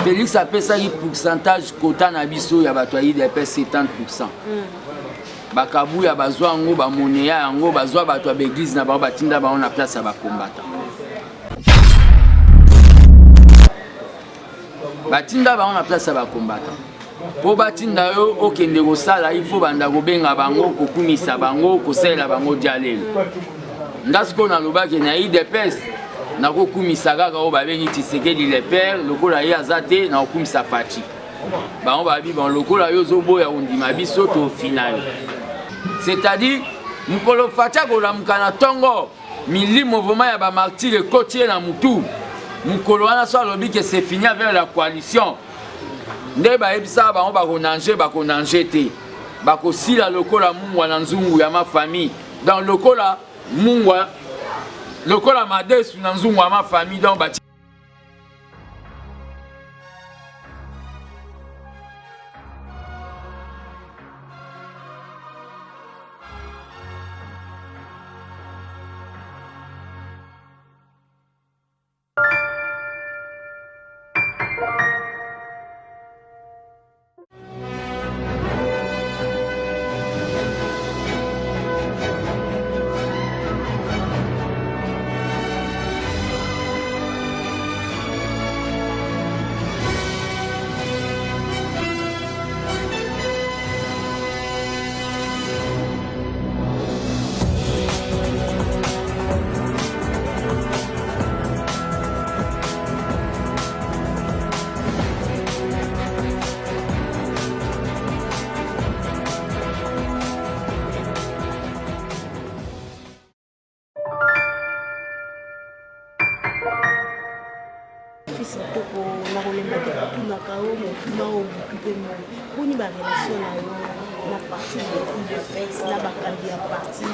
Félix apesaki pourcentage quota na biso ya bato ya UDPS 70%. Bakabuya bazwa yango, bamoneya yango, bazwa bato ya baeglise na bango, batinda bango na place ya bakombata. Batinda bango na place ya bakombata. Mpo batinda yo okende kosala, il faut banda kobenga bango, kokumisa bango, kosalela bango dialelo. Nga sikoyo nalobaki na UDPS nakokumisa kaka oyo babengi Tshisekedi le père, lokola ye aza te nakokumisa Fatshi. Bango babi bon, lokola yo ozoboya kondima biso tofina yo. C'est-à-dire mokolo Fatshi akolamuka na ntongo, milimo vraiment ya ba martyrs ekoti ye na mutu. Mokolo wana so alobi que c'est fini avec la coalition, nde bayebisaka bango bakonange, bakonange te, bakosila lokola mungwa na nzungu ya ma famille. Donc lokola mungwa, lokola madesu na nzungu ya ma famille, donc ba Fils Mukoko, nakolemba te kotunaka yo motuna oyo butu mpe moi. Boni ba relation na yo na parti na yo UDPS na bakambi ya parti,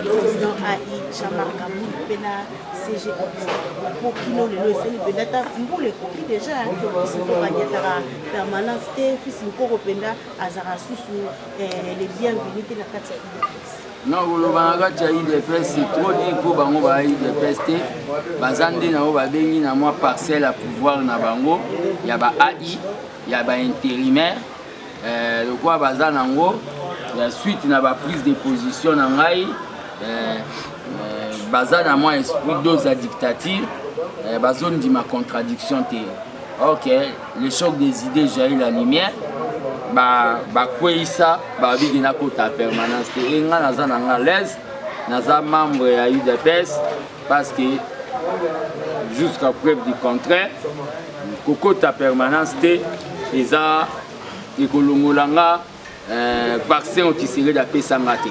président AI Jean-Marc Kabund mpe na CG Augustin Kabund, mpo kino lelo esali mpenza ata mbula ekoki deja Fils Mukoko anyataka permanence te. Fils Mukoko mpenza azalaka susu le bienvenu te na kati ya UDPS. Non, koloba na kati ya UDPS c'est trop dire, mpo bango ba UDPS te, baza nde na oyo babengi na mwa parcelle ya pouvoir na bango ya ba AI ya ba intérimaire, lokola baza nango ya suite na ba prise de position na ngai, baza na mwa esprit dose ya dictature, bazondima contradiction te. Ok, le choc des idées jaillit la lumière, bakweyisa babiki na kota permanence te. E nga naza na nga l'aise, naza membre ya UDPS parce que jusqu'à preuve du contraire, kokota permanence te eza ekolongola nga vaccin oyo Tshisekedi apesanga te.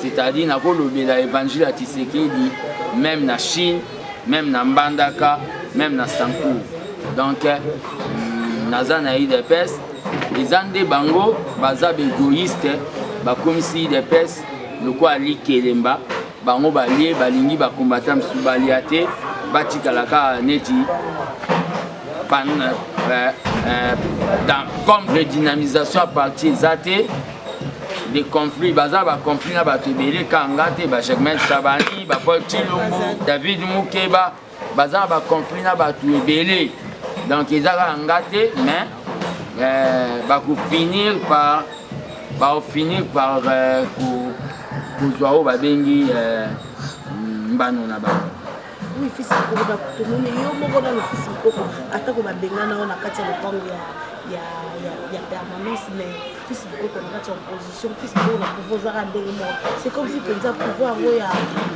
C'est-à-dire nakolobela évangile ya Tshisekedi même na Chine, même na Mbandaka, même na Sankour. Donc naza na UDPS, eza nde bango baza baégoïste, bakomisi UDPS lokola likelemba, bango balie, balingi bakombata mosusu balia te, batikala kaka neti pan, dans, comme redynamisation ya parti eza te, des conflits, baza ba conflits na bato ebele kanga te, ba Germain Chabani, ba Paul Tshilombo, David Mukeba, baza na ba conflits na bato ebele. Donc eza kaka nga te, mais bakofinir par bakofinir par kozwa oyo babengi mbano na bango. Oui, Fils Mukoko, tomoni yo moko nano Fils Mukoko, atako babengana yo na kati ya lopango ya permanence, mais Fils Mukoko na kati ya opposition, Fils Mukoko na pouvoir ozaka ndenge moko. C'est comme si mpenza pouvoir yango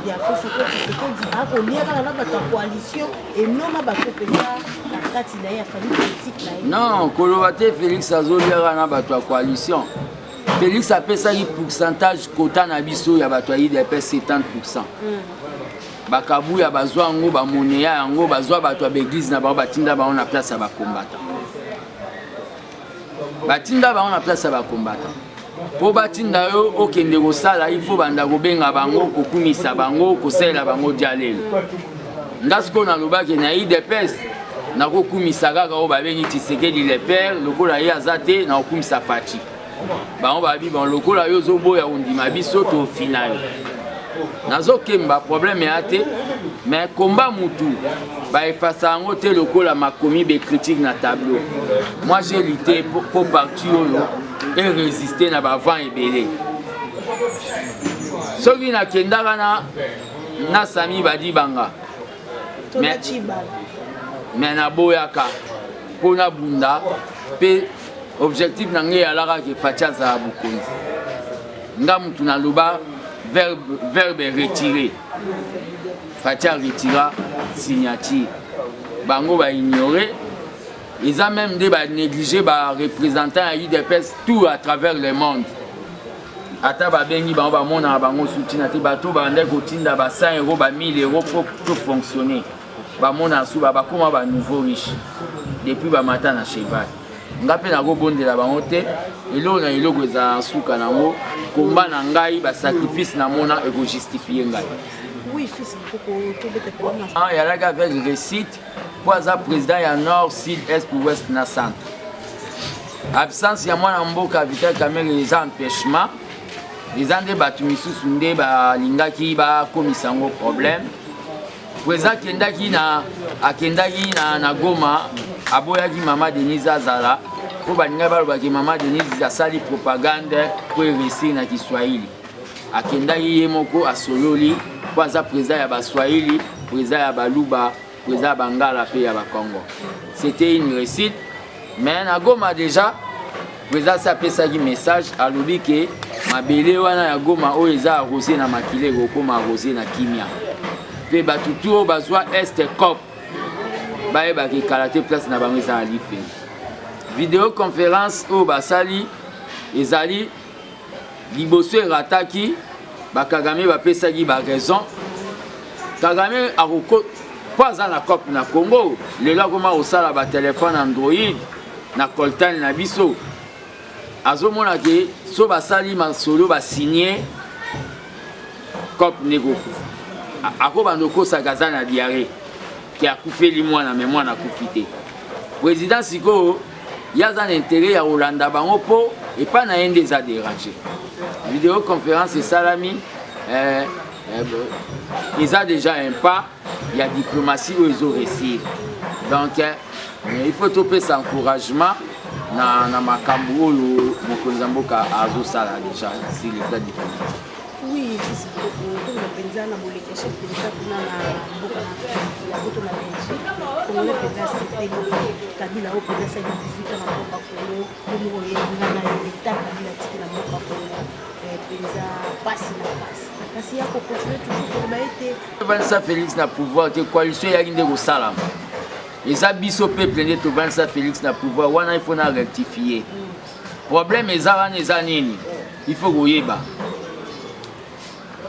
ya Fils Mukoko Tshisekedi akolia kaka na bato ya coalition et non na bato mpenza na kati na ye ya famille politique na ye. Non, koloba te Félix azoliaka na bato ya coalition. Félix apesaki pourcentage quota na biso ya bato ya UDPS 70%. Bakabuya bazwa yango, bamoneya yango, bazwa bato ya baeglise na bango, batinda bango na place ya bakombata. Batinda bango na place ya bakombata. Mpo batinda yo okende kosala, il faut banda kobenga bango, kokumisa bango, kosalela bango dialelo. Nga sikoyo nalobaki na UDPS nakokumisa kaka oyo babengi Tshisekedi le père, lokola ye aza te nakokumisa Fatshi. Bango babi bon, lokola yo ozoboya kondima biso tofina yo. Nazokemba problème ya te, mais combat mutu baefasa yango te lokola makomi bacritique na tableau. Moi, j'ai lutté po parti oyo erésister na bavent ebele. Soki nakendaka na Sami Badibanga, mais naboyaka mpo nabunda, mpe objectif na ngai eyalaka ke Fatshi azala bokonzi. Nga mutu naloba verbe retiré, Fatshi aretira signature, bango baignore. Eza même nde banéglige bareprésentant ya UDPS tout à travers le monde. Ata babengi bango, bamonaka bango sutina te. Bato babandaki kotinda ba 100 euro, ba 1000 euro po tofonctionner, bamona su bakóma banouveau riche depuis bamata na cheval. Nga mpe nakobondela bango te. Eloko na eloko ezala na suka nango. Komba na ngai, basacrifice namona ekojustifie ngai. Oui, fils Mukoko, tobeta mpenza. Yalaki avec réussite mpo aza président ya nord, sud, est, ouest na centre. Absence ya mwana mboka Vital Kamerhe eza empêchement, eza nde bato misusu nde balingaki bakomisa yango problème. Président akendaki na Goma, aboyaki mama Denise azala mpo balingaki balobaki mama Denise asali propagande mpo eréussir na Kiswahili. Akendaki ye moko, asololi mpo aza président ya Baswahili, président ya Baluba, président ya Bangala mpe ya Bakongo. C'était une réussite, mais na Goma déjà président asi apesaki message, alobi ke mabele wana ya Goma oyo eza arrosé na makila ekokóma arrosé na kimia, mpe bato tu oyo bazwa Est cop bayebaka ekala te, place na bango eza na lifelo. Vidéoconférence oyo basali ezali liboso erataki. Bakagame bapesaki baraison. Kagame akoko mpo aza na cope na Congo. Lelo akoma kosala batelefone Android na coltan na biso. Azomona ke so basali masolo, basigne cope, nde kokufa. Akobanda okosaka aza na diarrhée, ke akufeli mwana, me mwana akufi te. Président sikoyo ye aza na intérêt ya kolanda bango mpo epai na ye nde eza déranger. Vidéoconférence esalami, eza déjà un pas ya diplomatie oyo ezoréussir. Donc il faut topesa encouragement na makambo oyo mokonzi ya mboka azosala déjà sur le plan diplomatique. Oui, fils Mukoko, mpenza na boleki ya chef de l'État kuna na mboka ya poto, na Belgique, Congolais mpenza asepeli. Kabila oyo mpenza asali 18 ans na mboka Congo, bongo oyebi nga na yo leta Kabila atiki na mboka Congo mpenza pasi na pasi, kasi ya kocontinue toujours koloba ete Tovandisa Félix na pouvoir te. Coalition eyaki nde kosalama. Eza biso peuple nde tovandisa Félix na pouvoir wana. Il faut na rectifier problème eza wana. Eza nini? Il faut koyeba,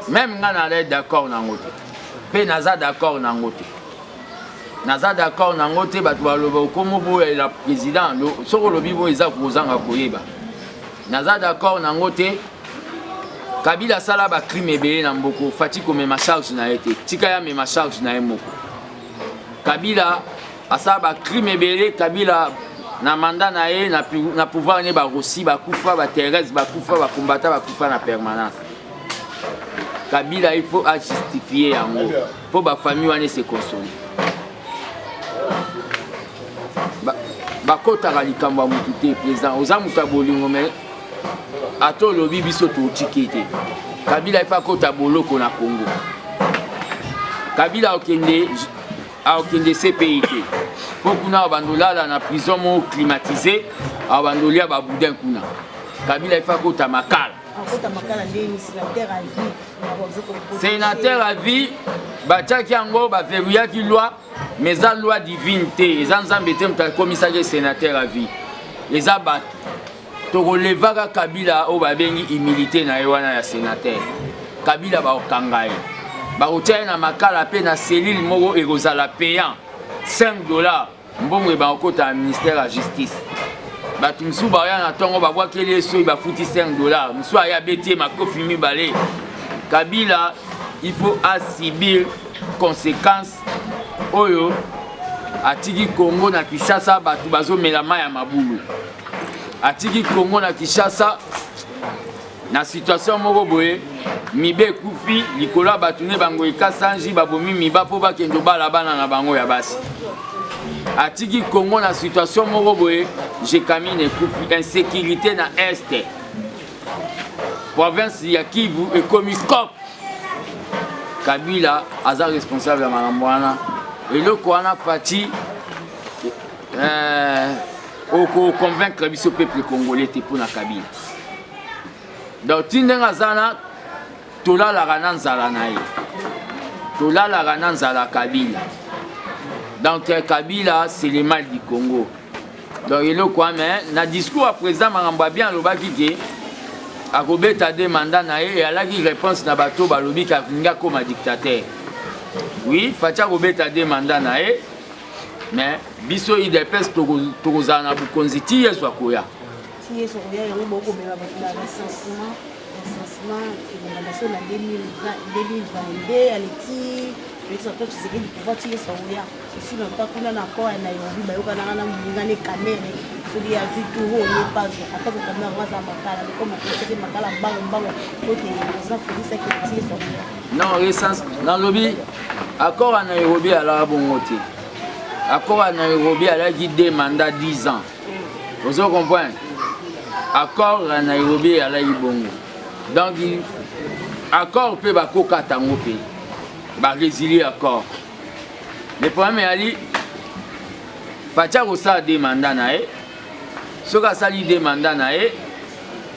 même nga nazali d'accord nango te, mpe naza d'accord nango te, naza d'accord nango te. Bato baloba okomo boyela président. Soki olobi boyo, eza kozanga koyeba. Naza d'accord nango te. Kabila asala bacrime ebele na mboko. Fatshi komema charge na ye te, tika ye amema charge na ye moko. Kabila asala bacrime ebele. Kabila na mandat na ye na pouvoir ne, barosi bakufa, bathérèse bakufa, bakombata bakufa na permanence. Kabila, il faut ajustifie yango mpo bafamille wana ese console. Bakotaka likambo ya motu te. Président oza moto ya bolingo, mais ata olobi, biso totiki te. Kabila ifa akota boloko na Congo. Kabila akokende CPI te, mpo kuna abanda olala na prison moko climatisé, abanda olia baboudin kuna. Kabila ifa akota Makala. Akota Makala ndenge sénateur à vie? Sénateur à vie, batiaki yango, baverrouillaki loi, mais eza loi divine te, eza Nzambe te moto akomisaki sénateur à vie, eza bato. Tokolevaka Kabila oyo babengi humilité na ye wana ya sénateur. Kabila bakokanga ye, bakotia ye na Makala mpe na cellule moko ekozala payant 5 $. Mbongo ebakokota na ministère ya Justice. Bato mosusu baya na ntongo, babwakeli ye soki bafuti 5 $, mosusu aya abeti ye makofi mibale. Kabila, il faut asubir conséquence oyo atiki Congo. Na Kinshasa bato bazomela mai ya mabulu. Atiki Congo na Kinshasa. Na situation moko boye, Miba ekufi likolo ya bato ne bango ekasanji babomi Miba mpo bakende obala bana na bango ya basi. Atiki Congo na situation moko boye, Gécamines ekufi, insécurité na Est. Province ya Kivu ekomi cop. Kabila aza responsable ya makambo wana. Eloko wana Fatshi oko convaincre biso peuple congolais te mpo na Kabila. Donc ti ndenge aza na tolalaka na nzala na ye, tolalaka na nzala Kabila. Donc Kabila c'est le mal du Congo. Donc eloko wana mais na discours ya président makambo ya bien alobaki ke akobeta de mandat na ye, eyalaki réponse na bato balobi ke alingi akoma dictateur. Oui, Fatshi akobeta de mandat na ye, mais biso UDPS tokozala na bokonzi ti Yesu akoya. Ti Yesu akoya, yango bokomema bato na recensement, recensement ekobanda so na 2022 aleki Félix Antoine Tshisekedi pouvoir ti Yesu akoya. Esi na ta kuna na accord ya Nairobi bayokanaka na moninga ne Kamerhe, soki azwi tour oyo ye pazwa ata ko Kamerhe yango aza makala mais comme akosaki makala mbango mbango po te président Félix akende ti Yesu akoya. Non, recensement nalobi accord ya Nairobi alaka bongo te. Accord ya Nairobi alaki deux mandats 10 ans. Ozo comprendre? Accord ya Nairobi alaki bongo. Donc accord pe bakokata yango pe ba résilier accord. Le problème eyali Fatshi akosala deux mandats na ye. Soki asali deux mandats na ye,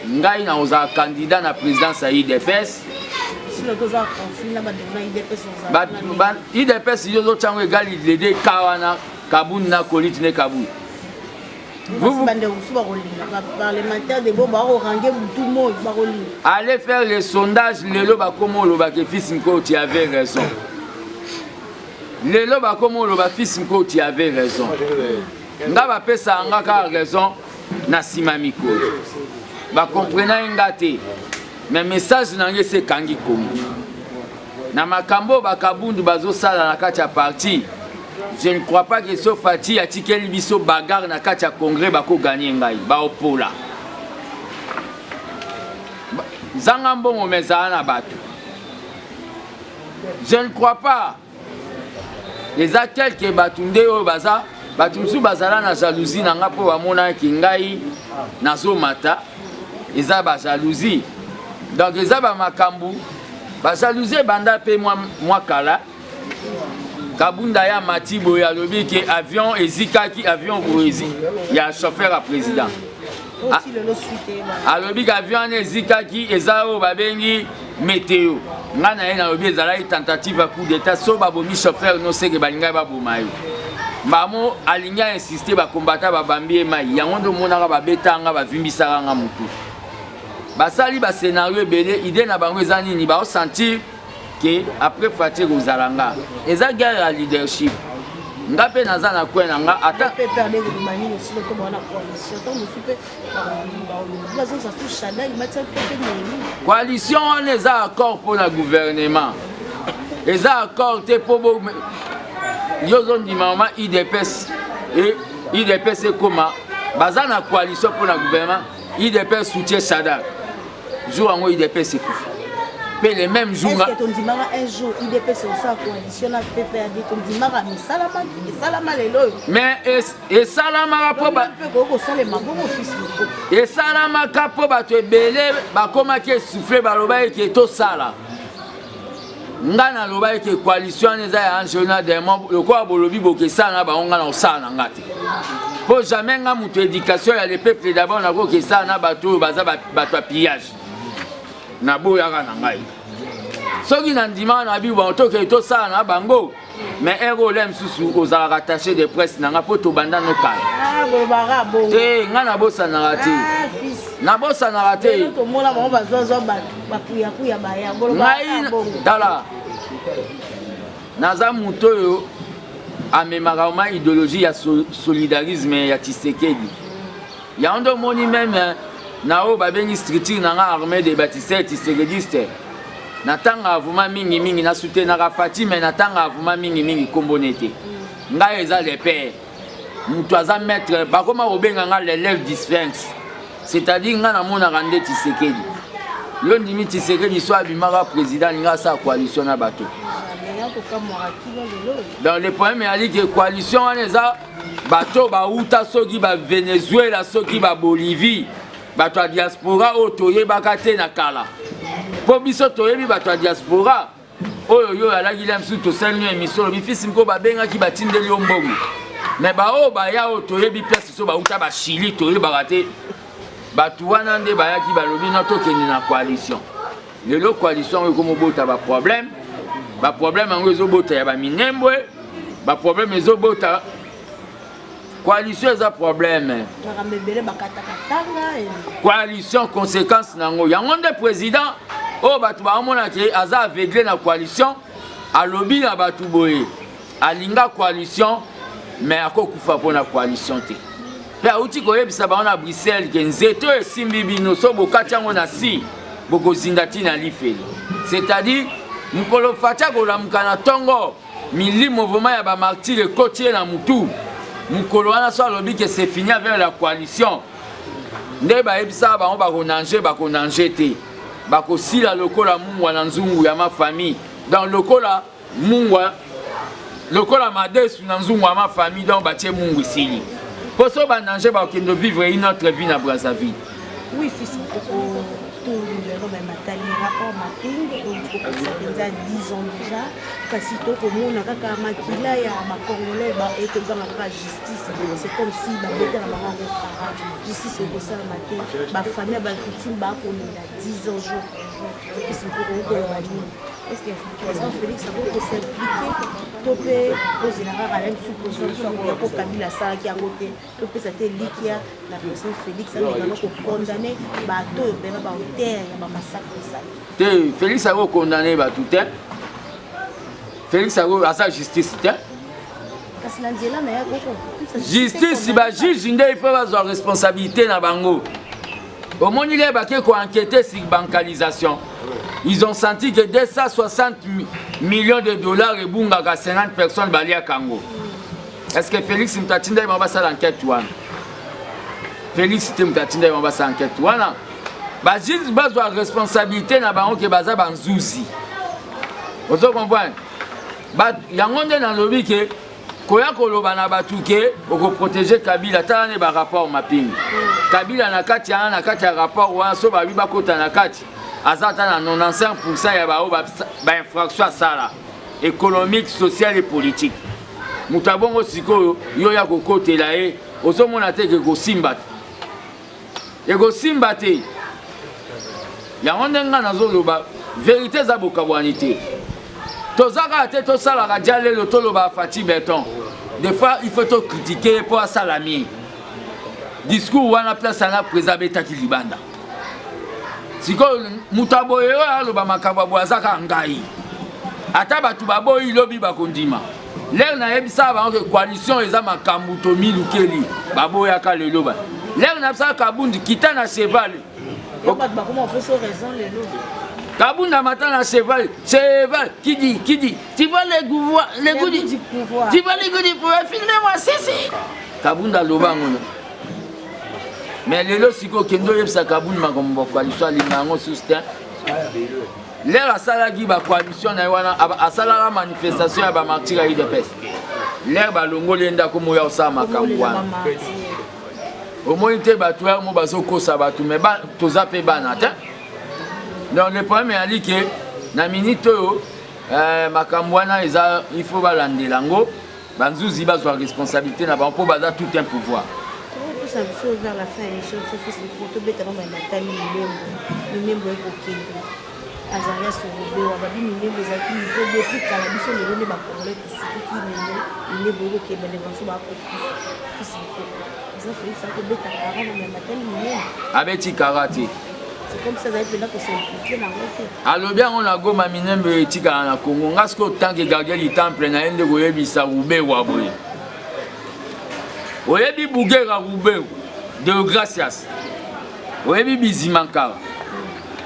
ngai nakozala candidat na présidence ya UDPS. UDPS yo ozotya yango egali les deux cas wana, Kabund na Koliti ne Kabund. Allez faire les sondages lelo bakoma olobaka fils Mukoko tu avais raison. Lelo bakoma oloba fils Mukoko tu avais raison. Nga bapesaka nga kaka raison na nsima mikolo. Bakomprenaki nga te. Mais message na nga esi ekangi Congo. Na makambo oyo bakabundu bazosala na kati ya parti, je ne crois pas que so Fatshi atikeli biso bagarre na kati ya congrès bako gagner ngai, baopola. Zanga mbongo mais zala na bato. Je ne crois pas. Eza quelques bato nde oyo baza bato mosusu bazala na jalousie na nga mpo bamonaki ngai nazomata, eza ba jalousie. Donc eza ba makambo ba jalousie ebanda mpe mwa kala. Kabunda ya mati boye alobi ke avion ezikaki, avion boye ya chauffeur ya président. Alobi ke avion wana ezikaki eza oyo babengi météo. Nga na ye nalobi ezalaki tentative ya coup d'état, so babomi chauffeur no seke balingaki baboma yo. Mbamo alingi a insister, bakombata babambi ye mai, yango nde omonaka babetanga bavimbisaka nga motu. Basali ba scénario ebele, idée na bango eza nini? Baosentir ke après Fatshi ekozala nga. Eza guerre ya leadership. Nga mpe naza na coin na nga ata coalition wana eza accord mpo na gouvernement, eza accord te mpo yo ozondima mama UDPS e UDPS ekoma baza na coalition mpo na gouvernement. UDPS soutient Shadary, jour yango UDPS ekufi mpe le même jour. Est-ce que tondimaka un jour UDPS osala coalition na PPRD? Tondimaka esalama lelo oyo. Mais esalamaka mpo kosalema bongo fils Mukoko. Esalamaka mpo bato ebele bakomaki essoufflé, baloba eke tosala. Nga naloba eke coalition wana eza ya ange na démon, lokola bolobi bokesala na bango, nga na kosala na nga te. Mpo jamais nga moto éducation ya le peuple d'abord nakokesala na bato oyo baza bato ya pillage. Naboyaka na ngai. Soki nandimaka na bibo bango tokende tosala na bango, mais ere oyo mosusu ozalaka attaché de presse na nga mpo tobanda nokala. Te, nga nabosanaka te, nabosanaka te. Ngai tala, naza moto oyo amemaka ma idéologie ya solidarisme ya Tshisekedi. Yango nde omoni meme na oyo babengi structure na nga armée de bâtisseurs tshisekediste. Natanga avuma mingimingi, nasutenaka Fatshi, mais natanga avuma mingimingi nkombo ne te. Ngai eza le père, moto aza maître, bakoma kobenga nga l'élève du sphinx, c'est-à-dire ngai namonaka nde Tshisekedi. Yo ndimi Tshisekedi so abimaka président alinga asala coalition na bato. Donc le problème eyali ke coalition wana eza bato bauta soki ba Venezuela soki ba Bolivie bato ya diaspora oyo toyebaka te na kala mpo biso toyebi bato ya diaspora oyo yo alaki la mosusu tosali no émission olobi fisi moko babengaki batindeli yo mbongo me baoyo baya oyo toyebi place so bauta bachili toyebaka te bato wana nde bayaki balobi no tokende na coalition lelo coalition yango ekomobota baproblème baproblème yango ezobota ya baminembwe baproblème ezobota coalition eza problème coalition conséquence na yango yango nde président oyo bato baomona ke aza aveugle na coalition alobi na bato boye alinga coalition mais akokufa mpo na coalition te mpe auti koyebisa bango na bruxelles ke nzete oyo esimbi bino so bokati yango na si bokozinda ti na lifeli c'est-à-dire mokolo Fatshi akolamuka na ntongo milimo vraiment ya bamartyrs ekoti ye na mutu mokolo wana so alobi ke c'est fini avec la coalition nde bayebisaka bango bakonange bakonange te bakosila lokola mungwa na nzungu ya mafamille donc lokola mungwa lokola madesu na nzungu ya mafamille donc batie mungu esili mpo so banange bakokende vivre une autre vie na Brazzaville. Oui, fils Mokoko, tolelo me matali rapport mapping oyo tokokokisa mpenza 10 ans déjà kasi tokomona kaka makila ya bacongolais ekoganga kaka justice. C'est comme si babeta na bango yango kara justice ekosalama te bafamille ya bavictime bakolela 10 ans jour pour jour. Fils Mokoko, okoloba nini? Est ce que président Félix akoki kos'impliquer to mpe ozela kaka na biso président biso akoya po Kabila asalaki yango te topesa te likia na président Félix amekana kokondamner bato oyo mpena baauteur ya bamassacre esali? Te, Félix akokondamner bato te. Félix ako aza justice te. Kasi na nzela na ye justice bajuge nde il faut bazwa responsabilité na bango. Omoni le bake koenquêter sur bancalisation, ils ont senti que 260 millions de dollars ebungaka, 50 personnes baliaka yango. Est ce que Félix moto atinda ye bango basala enquête wana? Félix te moto atinda ye bango basala enquête wana. Bajuge bazwa responsabilité na bango ke baza banzuzi. Ozo comprendre? Yango nde nalobi ke koya koloba na bato ke okoprotéger Kabila. Tala nde barapport mapping, Kabila na kati wana, na kati ya rapport wana, so babi bakota na kati, aza ata na 95 ya bao bainfraction asala économique, sociale et politique. Moto abongo sikoyo yo ya kokotela ye, ozomona te ke ekosimba te, ekosimba te. Yango nde ngai nazoloba vérité eza bokabwani te. Toza kaka te tosalaka dia lelo toloba Fatshi béton. Des fois il faut tocritiquer ye mpo asala mie discours wana. Place wana président abetaki libanda. Sikoyo moto aboye oyo aloba makambo aboye aza kaka ngai. Ata bato baboyi, lobi bakondima. L'heure nayebisaka bango ke coalition eza makambo tomilukeli, baboyaka. Lelo ba l'heure nayebisaka Kabundi kita na cheval. Bato bakoma kopesa raison lelo. Kabunda mata na cheval, cheval qui dit, qui dit, tu vois le goût, le goût du pouvoir. Tu vois le goût du pouvoir, filmez-moi, si si. Kabunda aloba yango. Mais lelo sikoyo okende oyebisa Kabunda makambo bacoalition, alinga yango susu te. L'heure asalaki bacoalition na ye wana, asalaka manifestation ya bamartyrs ya UDPS. L'heure balongoli ye ndako moya osala makambo wana, omoni te bato ya mo bazokosa bato. Mais toza mpe bana te. Donc le problème eyali ke na minute oyo makambo wana eza, il faut balandela yango. Banzuzi bazwa responsabilité na bango mpo baza tout un pouvoir. Tokopusa biso vers la fin ya émission biso. Fils, tobeta bango ya matali minembo. Minembo ekokende Azarias Ruberwa babi minembo ezalaki niveau depuis kala. Biso lelo nde bacongolais tosukuki lelo minembo ekokende bandeko biso bakokufa. Fils Mokoko, eza Félix akobeta kara na matali minembo? Abeti kara te. C'est comme ça azali mpenza kos'impliquer nango te. Alobi yango na Goma, minembo etikala na Congo. Nga sikoyo tant que gardien du temple na ye nde koyebisa Ruberwa boye: oyebi Bugera Ruberwa de Gracias, oyebi Bizimankara,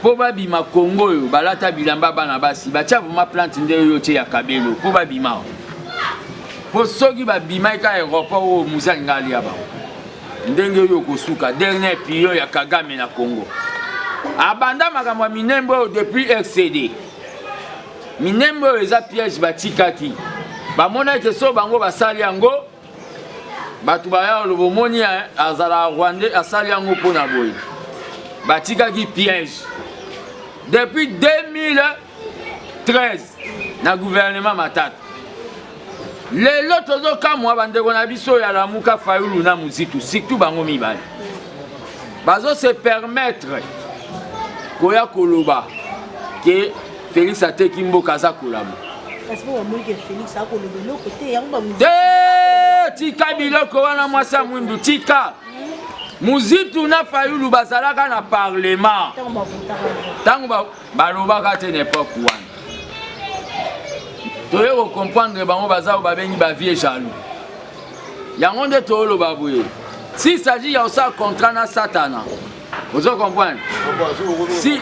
mpo babima Congo oyo balata bilamba bana basi batia vraimen plante nde oyo tie ya kabelo mpo babima, mpo soki babimaki ka aéroport oyo muzi alinga alia bango ndenge oyo kosuka dernier pion ya Kagame na Congo. Abanda makambo ya Minembwe oyo depuis RCD. Minembwe oyo eza piège batikaki. Bamonaki ke so bango basali yango bato baya koloba omoni azala rwandais asali yango mpo na boye. Batikaki piège depuis 2013 na gouvernement Matata. Lelo tozokamwa bandeko na biso ya Lamuka, Fayulu na Muzitu, surtout bango mibale bazo se permettre koya koloba ke Felix ateki mboka aza kolabo. Te, tika biloko wana mwasi ya mwindu, tika. Muzitu na Fayulu bazalaka na parlement ntango balobaka te na epoque wana. Toye kocomprendre bango baza oyo babengi ba vieux jaloux. Yango nde tooloba boye, s'il s'agit ya kosala contrat na Satana, ozo comprendre, si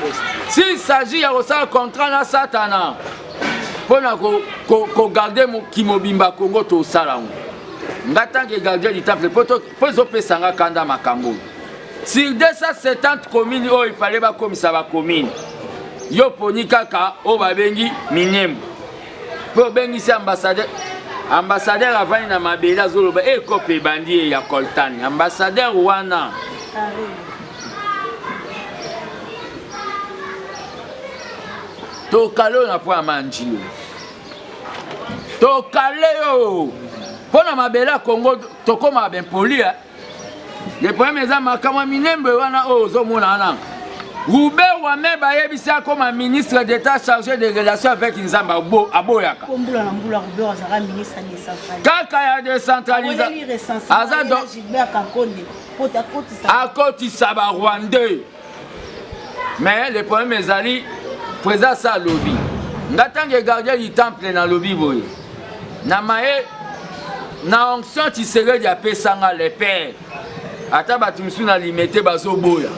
s'il s'agit ya kosala contrat na Satana mpo na kogarde kimobimba Congo, tosala yango. Nga tant que gardien du temple, mpo ezopesa nga kanda makambo oyo. Sur 270 communes oyo ifale bakomisa bacommune, yo poni kaka oyo babengi Minembwe, mpe obengisi ambassadeur. Ambassadeur avandi na mabele azoloba ekope ebandi ye ya coltan. Ambassadeur wana tokale oyo na po ya manjilo, tokale yo mpo na mabele ya Congo, tokóma bempoli. Le problème eza makambo ya Minembwe wana oyo ozomona wana. Robert Wame bayebisi akoma ministre d'État chargé des relations avec Nzambe, aboyaka. Mbula na mbula Robert azalaka ministre ya décentralisation. Kaka ya décentralisation. Aza do Gilbert Kankonde po akotisa akotisa ba Rwandais. Mais le problème ezali président sa alobi nga tange gardien du temple nalobi boye na maye na onction Tshisekedi apesanga le père, ata bato mosusu na limete bazoboya,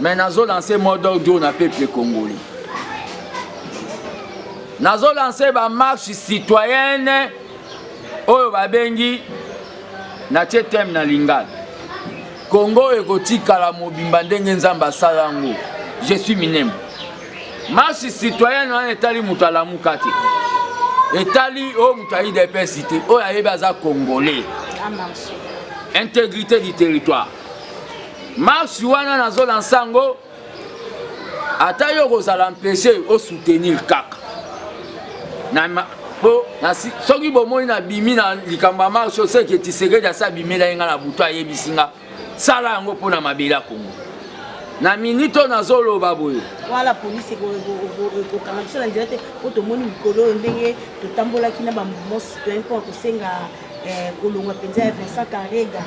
mais nazolancer mot d'ordre na peuple congolais, nazolancer bamarche citoyenne oyo babengi natie thème na lingala Congo ekotikala mobimba ndenge Nzambe asala yango. Je suis Minembwe. Marche citoyenne wana etali moto alamuka te, etali oyo moto ya UDPS te, oyo ayebi aza congolais. Intégrité du territoire. Marche wana nazolansa yango, ata yo kozala empêché osoutenir kaka na po soki bomoni nabimi na likambo ya marche, oseke Tshisekedi asi abimela ye nga na butu, ayebisi nga sala yango mpo na mabele ya Kongo. Na minute oyo nazoloba boye, wala polise ekokanga biso na nzela te, po tomoni mikolo oyo ndenge totambolaki na bamouvement citoyen mpo ya kosenga kolongwa mpenza ya Vincent Karega,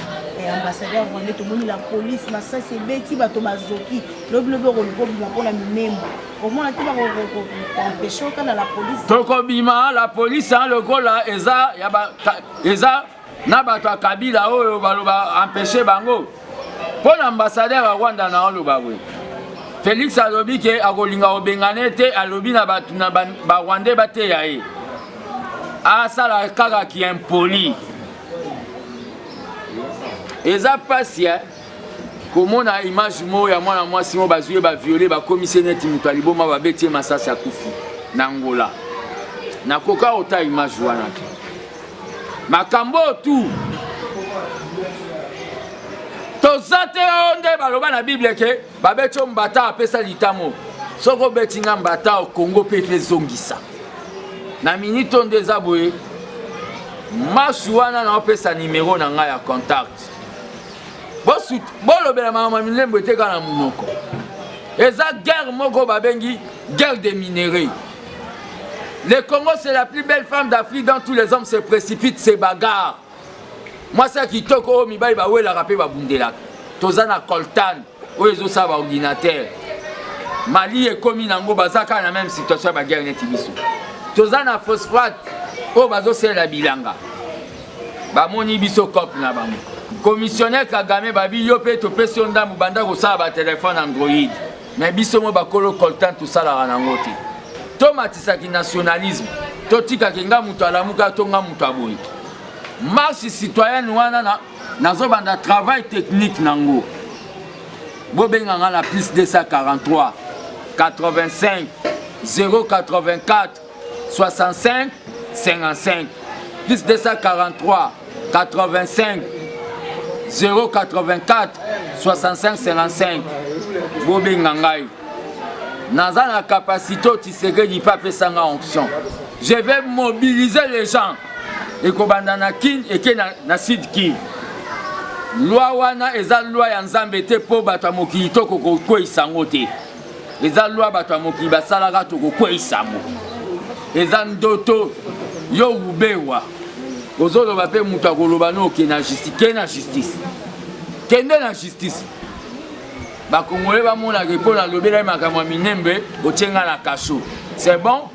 ambassadeur rwandais. Tomoni la police, masasi ebeti, bato bazoki. Lobilobi okoluka obima mpona Minembwe, omona te bakoempêcher oka na la police. Tokobima la police lokola eza ya ba, eza na bato ya Kabila oyo baloba empêcher bango mpo na ambassadeur ya Rwanda. Na oloba boye, Félix alobi ke akolinga kobengana te, alobi na bato na barwandais bateya ye asala kaka ki impoli. Eza mpasi komona image moko ya mwana mwasi moko bazwi ye, baviole, bakomisi ye neti moto ya liboma, babeti ye masasi, akufi na Angola. Nakoka ota image wana te. Makambo oyo tu toza te oyo nde baloba na Bible ke babeti yo mbata, apesa litamo. Soki obeti nga mbata, Kongo mpe efe ezongisa na minute oyo nde eza boye. Masu wana naopesa nimero na ngai ya contact, bolobela makambo ya Minembwe te kaka na monoko. Eza guerre moko babengi guerre des minerais. Le Congo, c'est la plus belle femme d'Afrique dont tous les hommes se précipitent, se bagarrent. Mwasi ya kitoko oyo mibali bawelaka mpe babundelaka. Toza na coltan oyo ezosala baordinateur. Mali ekomi nango, baza kaka na même situation ya baguerre neti biso. Toza na phosphate oyo bazosalela bilanga. Bamoni biso cope na bango. Commissionnaire Kagame babi yo mpe topesi yo ndambu, banda kosala batelefone Android. Mais biso mo bakolo coltan tosalaka nango te. Tomatisaki nationalisme, totikaki nga moto alamuka to nga moto aboyi. Marche citoyenne wana nazobanda travail technique nango. Bobenga nga na plus 243. 85 084 65 55 plus 243 85 084 65 55. Bobenga ngai, naza na capacité oyo Tshisekedi mpe apesa nga onction. Je vais mobiliser les gens. Ekobanda na Kin, eke na Sud Kivu. Loi wana eza loi ya Nzambe te, mpo bato ya mokili tokokokweyisa yango te. Eza loi bato ya mokili basalaka, tokokweyisa yango. Eza ndoto yo Ruberwa ozoloba, mpe moto akoloba no okende na justice. Kende na justice, kende na justice. Bakongole bamonaka mpo nalobelaki makambo ya Minembe, otie nga na kaso. C'est bon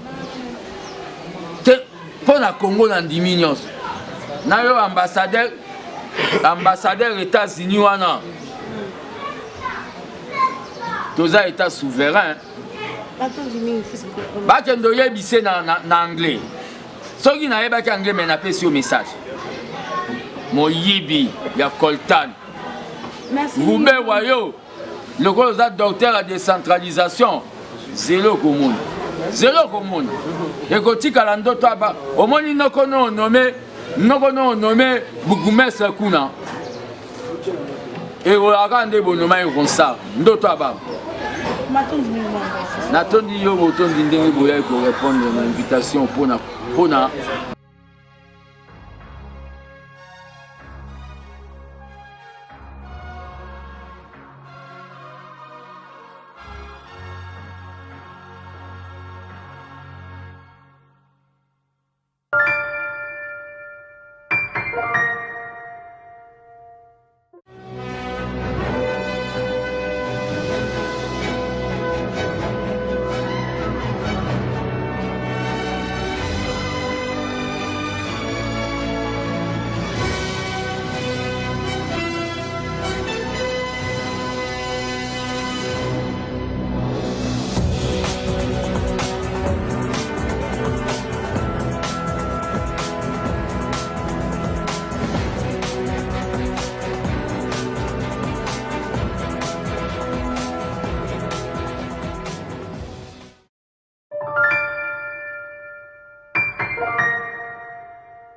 te mpo na Congo, na ndimi nyonso na yo. Ambassadeur États-Unis wana, toza état souverain. Batondi mingi, fils Mukoko. Bakende oyebise na anglais. Soki nayebaki anglais, me napesi yo message. Moyibi ya coltan. Merci. Ruberwa, yo lokola oza docteur ya décentralisation, zelo okomona, zelo okomona, ekotikala ndoto. Aba omoni noko no onome, noko no onome bourgmestre kuna, ekolaka nde bonoma Ronsard, ndoto ababa. Matondi mingi, mwana. Natondi yo botondi ndenge boyai korépondre na invitation mpona